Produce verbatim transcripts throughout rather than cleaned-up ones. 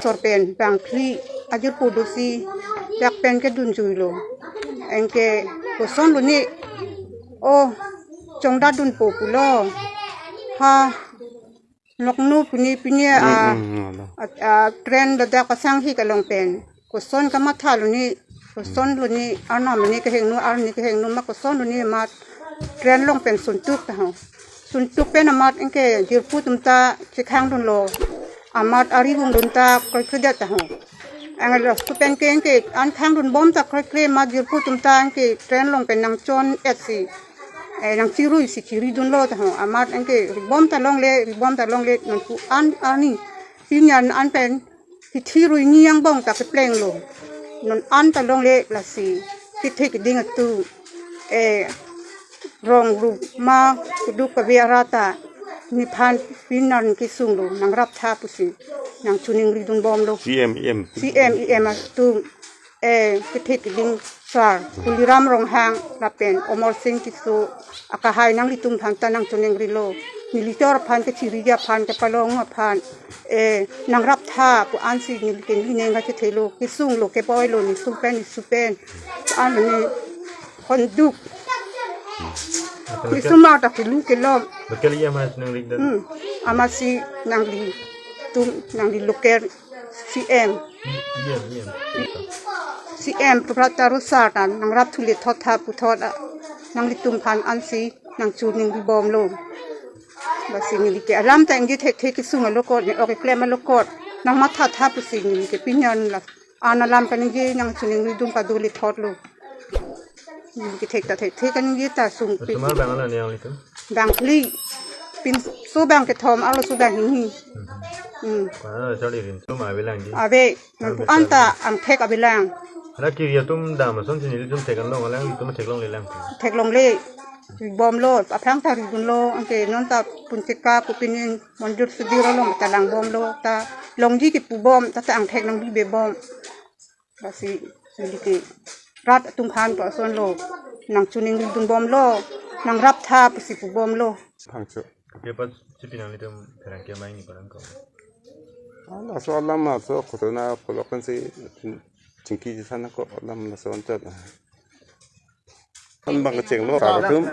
Sor pen bangphli ajirpo dosi jak pen kedun juilo. Anke kosonlo ne, o chongda dunpo pulo. Ha, Lucknow pini pini a, Mm, mm, mm, a, a, train ladak pasang hi kalong pen. Koson kamathalo ne, kosonlo ne, arnam ne kehingno, arni kehingno ma kosonlo ne amat train along pen suntuk ta ho. Suntuk pen amat anke jirpo atum ta chekhang dunlo. Amat ari vung dun ta kroikre det ta ho. Anke laso pen ke anke an khang dunbom ta kroikre amat jirpo atum ta anke train along pen nangchon-et si. Eh, nangchirui si chiri dunlo ta ho. Amat anke ribom ta longle, ribom ta longle, nonpu an ani. Pinyan an pen hithi rui ni angbong ta keplenglo. Non an ta longle lasi kethek keding atum, eh, rong rup ma keduk kave ara ta nephan pinyan kesunglo, nangrap tha pusi nangchoningri dunbomlo. C M, E M. C M, E M atum, eh, kethek keding sar Tuliram Ronghang lapen Amarsing Tisso akehai nanglitum aphan ta nangchoningrilo. Neli chor aphan, kechiriji aphan, kepalong aphan, eh, nangrap tha pu ansi neli ke neli neng kachethelo, kesunglo, keboilo, ne supen, ne supen. An ne honduk. Local, local. Kesuma ta kelu kelom. Local E M hai nangli dan. Hmm. Amatsi nanglitum, nangli local C M. E M, E M. C M Prabhat Taru sar ta nangrap thule thot tha puthot a, nanglitum aphan ansi nangchoningribomlo. Lasi neli ke alam ta ningje thekthe, kesung alokot ne, ok keklem alokot nangmatha tha pusi neli ke pinyan la an alam kaningje nangchoningri dun kaduli thotlo. Neli ke thek ta thekthe kaningje ta sungpik. Osomar bang alo ne nanglitum? Bangphli. Pinso bang kethom, arloso bang hini. Hmm. Kona charli rin atum avelang di. Ave, nangpu an ta angthek avelang. Hala kiri atum dam asonsi nelitum thek anlong alang, itum theklonglelang. Theklongle. Ribomlo, aphrang ta ridunlo, anke non ta puntika pu pini monjur sudir along ta langbomlo, ta longji kepubom, ta ta angthek nangbibebom. Lasi neli ke rat atum aphan pu asonlo, nangchoningri dunbomlo, nangrap tha pusi pubomlo. Phangcho. Kopi apotsi pi nanglitum pherangke amei ni parang ko? Ah, laso alam laso khotona polok kan si chingki jisan ko alam laso anchot. Kan bang kechenglo, rat atum.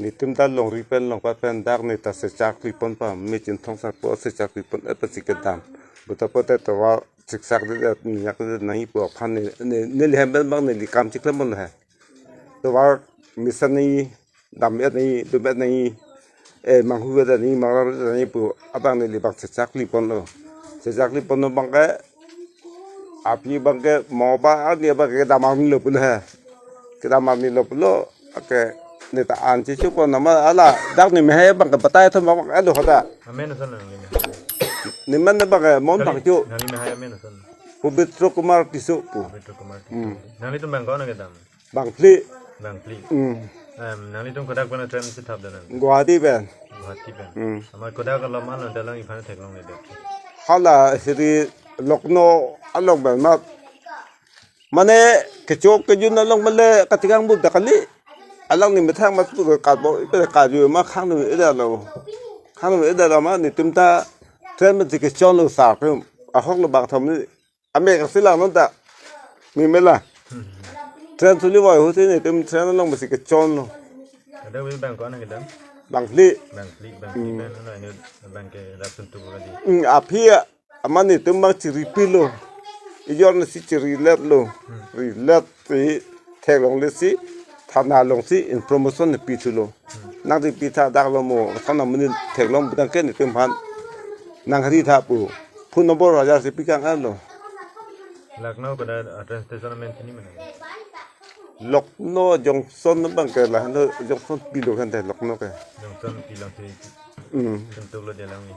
Netum ta longri pen longpat pen dak ne ta sechak lipon pa, me Chinthong sar po sechak lipon-et pensi kedam. Buta pote tovar siksak de, minyak de nangji pu aphan ne, ne, neli hem pen bang neli kam chiklem pon he. Tovar mesen nangji, dam-et nangji, dum-et nangji, eh, manghu-et nangji, mangrap-et nangji pu abang neli bang sechak liponlo. Sechak liponlo bang ke, api bang ke, mo ba ani bang ke kedam arnilo pulo he. Kedam arnilo pulo, ke ne ta an chichu pon nama ala, dak ne mehai bang ke batai thom bang ke alo hota. Amen ason nangli mehai. Neman ne bang ke mon bang chu. Nangli mehai amen ason. Pabitra Kumar Tisso pu. Pabitra Kumar Tisso. Hmm. Nanglitum bang ko-an kedam? Bangphli. Bangphli. Hmm. Em, nanglitum kodak pen train si thap dan nang? Guwahati pen. Guwahati pen. Hmm. Amat kodak alom an lonta lang iphan theklongle det? Hala siri Lucknow along pen mat. Mane kechok kejun along male katikang buk dakali. Alang ni methang mat pu karbo ipe kaju ma khang ni ida lo. Khang ni ida lo ma netum ta train mati kechonlo sa pe. Ahok lo bang thom ni. Ame kasi lang non ta. Mi mela. Train suli wai hote netum train along masi kechonlo. Ada wi bang ko-an kedam? Bangphli. Bangphli, bangphli Hmm. Pen ano ano bang ke rap suntuk lagi. Hmm, aphi amat netum bang chiri pilo. Ijor nasi chiri let lo. Hmm. Ri let si theklongle si thana along si information ne pithulo. Hmm. Nangri pitha dak lo mo, thana muni theklong budang ke netum aphan nangri tha pu. Phone number hajar si pikang an lo. Lucknow koda, uh, train station amen chini mane? Lucknow junction bang ke lahenlo junction pilo kan de Lucknow ke. Junction pilo si Hmm. Suntuk lo jalang ni.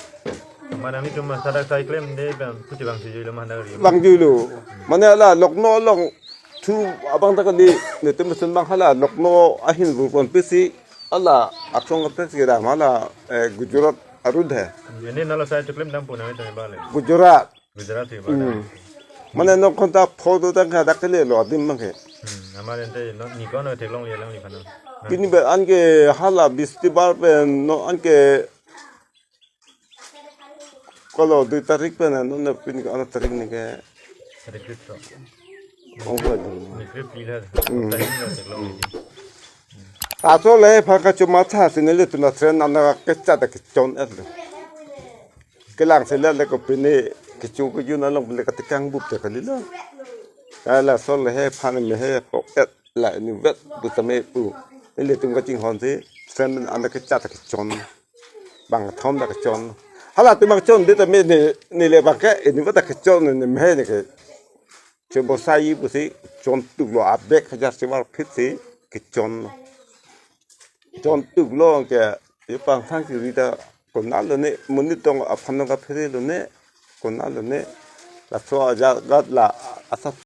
Mana netum sadak sai klem de bang kuti bang si juilo mana ri. Bang juilo. Mane ala Lucknow along thu abang ta kali netum sun bang hala Lucknow ahin vurpon pisi ala aksong apes kedam hala, eh, Gujarat arut he. Ini nalo sai tu klem dam puna itu bale. Gujarat. Gujarat si Hmm. Bale. Mane non konta photo ta kha dak kele lo adim bang ke. Hmm. Amar ente no ni kono theklongle lang ni phana. Pini ba anke hala bistibar pen non anke Kolo dui tarik pen non pini ko ano tarik ni ke. Recruit to. Ong ko. Recruit pila. Hmm. Tarik na teklo. Laso le pha kachomatha si nelitum train an kechat ta kechon-et lo. Kelang si le le ko pini kecho kejun along le katikang bup te kalilo. Laso le he phan me he ko-et la inutvet pu tame pu. Nelitum kachinghon si train an kechat ta kechon. Bang thom ta kechon. Halatum bang chon di tame ni, neli bang ke inutvet ta kechon ni me ni ke. Chebosai pusi chontuklo, abag hajar sevar phit si kechon. Chontuklo ke, ye pangthang si rita konatlo ne, monit tong aphan tong kaphere lo ne, konatlo ne. Laso ajagat la asap